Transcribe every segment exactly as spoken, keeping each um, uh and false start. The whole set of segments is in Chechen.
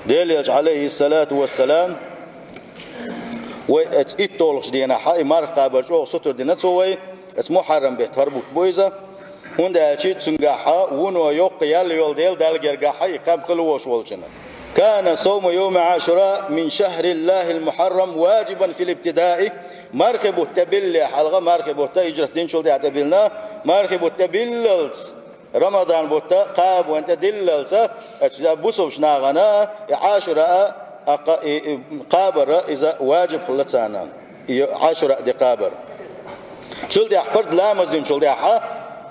Дела Элча, Ӏалайхи ссалату вассалам, вай оцу иттолгӀачу дийнахьа и марха кхабар чӀогӀа сутара дина цо вай, оцу Мухьаррам бетта хӀара бутт бу иза, хӀунда аьлча цуьнгахьа вуно йоккха ял йолу дела Далла гергахьа и кхаба хила волуш волчунна. كان صوم يوم عاشوراء من شهر الله المحرم واجبا في الابتداء. Мархи бутт тӀе билале хьалха, мархи бутт хӀижрат динчул тӀаьхьа тӀе билина, мархи бутт тӀе билалц Рамадан бутт кхаба вайн тӀе диллалца, оцу бусулбачу нахана и Ӏашура а, аккха и, и кхабар а иза ваджиб хилла царна, и Ӏашура де кхабар. Цул тӀаьхьа фард ламаз динчул тӀаьхьа,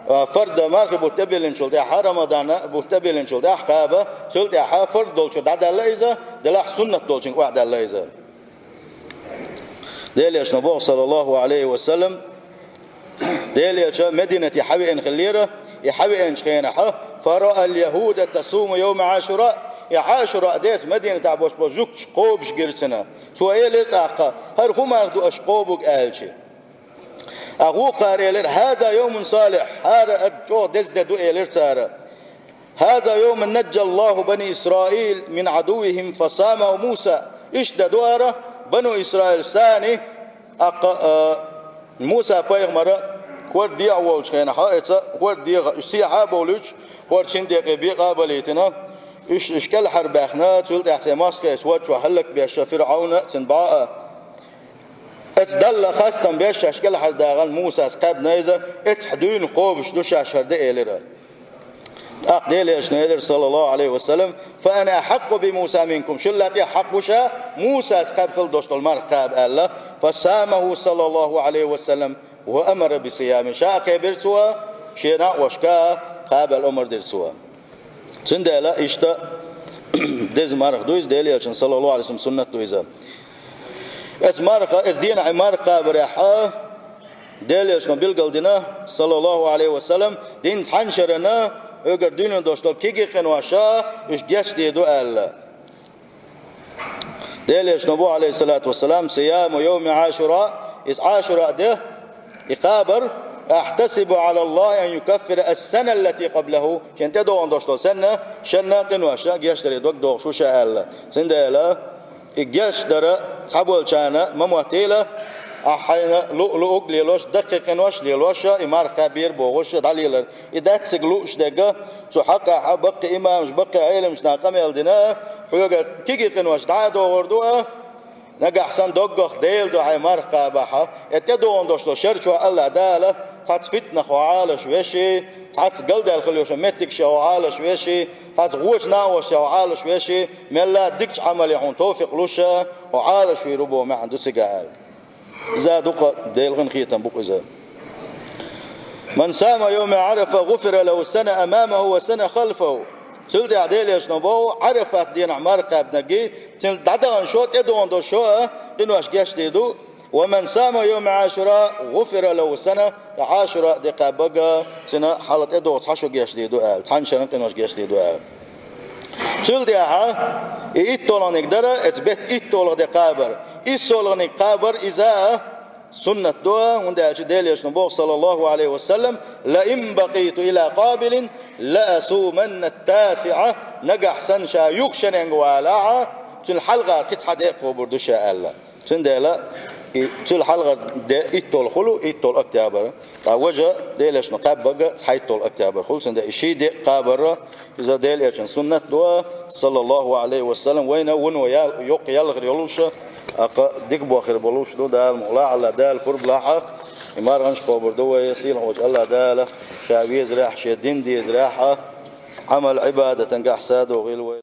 а, фард мархи бутт тӀе биллинчул тӀаьхьа, Рамадан бутт тӀе биллинчул тӀаьхьа кхаба, цул тӀаьхьа фард долчуьра дӀадаьлла иза, делахь суннат долчуьнга охьадаьлла иза. Дела Элчано боху, саллаллаху Ӏалайхи ва саллам, Дела Элча Мединате хьавеана хиллера, и хьавеанчу хенахьа, فرأى اليهود تصوم يوم عاشوراء, и Ӏашура дес Мединатехь болчу жуьгташа кхобуш гира цунна. Цо элира тӀаккха: «ХӀара хӀун марха ду аша кхобург?» аьлча. ТӀаккха вукхара элира: «هذا يوم صالح, хӀара чӀогӀа деза де ду», элира цара. هذا يوم نجى الله بني إسرائيل من عدوهم فصامه موسى. Иштта де ду хӀара, Бану Исраил сани, аккха, а, Муса-пайхамара хӀорда дехьа волчу хенахьа, эца хӀорда дехьа, уьш сехьа а бовлуьйтуш, хӀорда шина декъе бекъа а балийтина, уьш, уьш кӀелхьарбаьхна, цул тӀаьхьа цӀе мостагӀий хӀорда чохь хӀаллакбеш, ФирӀавна, цуьнан бӀо а. Эцу Далла хастам беш шаьш кӀелхьардахана Мусас кхаьбна иза, эцхьа дуьйна кхобуш ду шаьш хӀара де, элира. ТӀаккха Дела Элчано элира, саллаллаху Ӏалайхи ва саллам: «فأنا أحق بموسى منكم, шул тӀехь хьакъ ву ша Мусас кхаьбна хила долуш долу марха кхаба», аьлла. فصامه صلى الله عليه وسلم وأمر بصيامه. Ша а кхаьбира цо, шен накъошка а кхаба аьлла омра дира цо. Цундела иштта деза марха ду иза, Дела Элчан, саллаллаху Ӏалайхи ва саллам, суннат ду иза. Эцу марха, эцу дийнахь марха кхабарехь а, Дела Элчано билгал дина, саллаллаху Ӏалайхи ва саллам, динан цхьана шарна хьоьгара дуьйна долуш долу кегий къинош а уьш гечдийр ду аьлла. Дела Элчано боху, Ӏалайхи ссалату ва ссалам: «صيام يوم عاشوراء», иза Ӏашура де, и кхабар, «أحتسب على الله أن يكفر السنة التي قبله», шен тӀедогӀун долуш долу санна, шенна къинош гечдийр ду догдохуш ву ша аьлла. Цундела и гечдар цхьаболчарна ма моттийла, ахь хьайна луъ-луъург лелош, даккхий къинош лелош, и марха кхаьбира бохуш дӀалелар. И дац цига лууш дерг, цу хьокъехь баккхий имамаш, баккхий Ӏеламнаха къамел дина, хьоьгара кегий къинош дӀа а догӀур ду, нагахь санна доггах Делан дуьхьа марха кхабахь, и тӀедогӀун долуш долу шар чохь АллахӀ Дала цхьацца фитнах хьо Ӏалаш веший, цхьацца галдаьлла хила йолчу меттигашкахь хьо Ӏалаш веший, цхьацца гӀочу накъосташкахь хьо Ӏалаш веший, мелла а дикачу Ӏамале хьуна товфикъ луш, хьо Ӏалаш вийр ву боху маьӀна ду цигахь аьлла. Иза дукха Делан кхетам бу-кх иза. «من صام يوم عرفة غفر له سنة أمامه وسنة خلفه». Цул тӀаьхьа Дела Элчано боху, Ӏарафат дийнахь марха кхаьбнарг, цуьнан дӀадахана шо, тӀедогӀун долу шо а къинош гечдийр ду. «ومن صام يوم عاشوراء غفر له سنة», Ӏашура де кхаьбнарг, цуьнан хьалха тӀедогӀу цхьа шо гечдийр ду аьлла, цхьана шеран къинош гечдийр ду аьлла. Цул тӀаьхьа и иттолгӀаниг дара, эцу беттан иттолгӀа де кхабар. ИссолгӀаниг кхабар иза суннат ду, хӀунда аьлча Дела Элчано боху, саллаллаху Ӏалайхи ва саллам: «لئن بقيت إلى قابل لأصومن التاسعة», нагахь санна ша юха шеренга валахь, цуьнан хьалхара кхин цхьа де а кхобур ду ша аьлла. Цундела и цуьнан хьалхара де иттолгӀа хуьлу, иттолгӀа октябрь. Ткъа важа Дела Элчано кхаьбнарг цхьайттолгӀа октябрь хуьлу, цундела и ши де кхабар, иза Дела Элчан суннат ду, саллаллаху Ӏалайхи ва саллам, вайна вуно ял-, йоккха ялхар йолуш, аккха дика бохур болуш ду, Дала мукъ лахь, АллахӀ Дала пурба лахь, и марханаш кхобур ду вай, сийлахь волчу АллахӀ Дала ша везарехь, шен дин дезарехь, Ӏамал-Ӏибадатан гахь садогӀийла вай.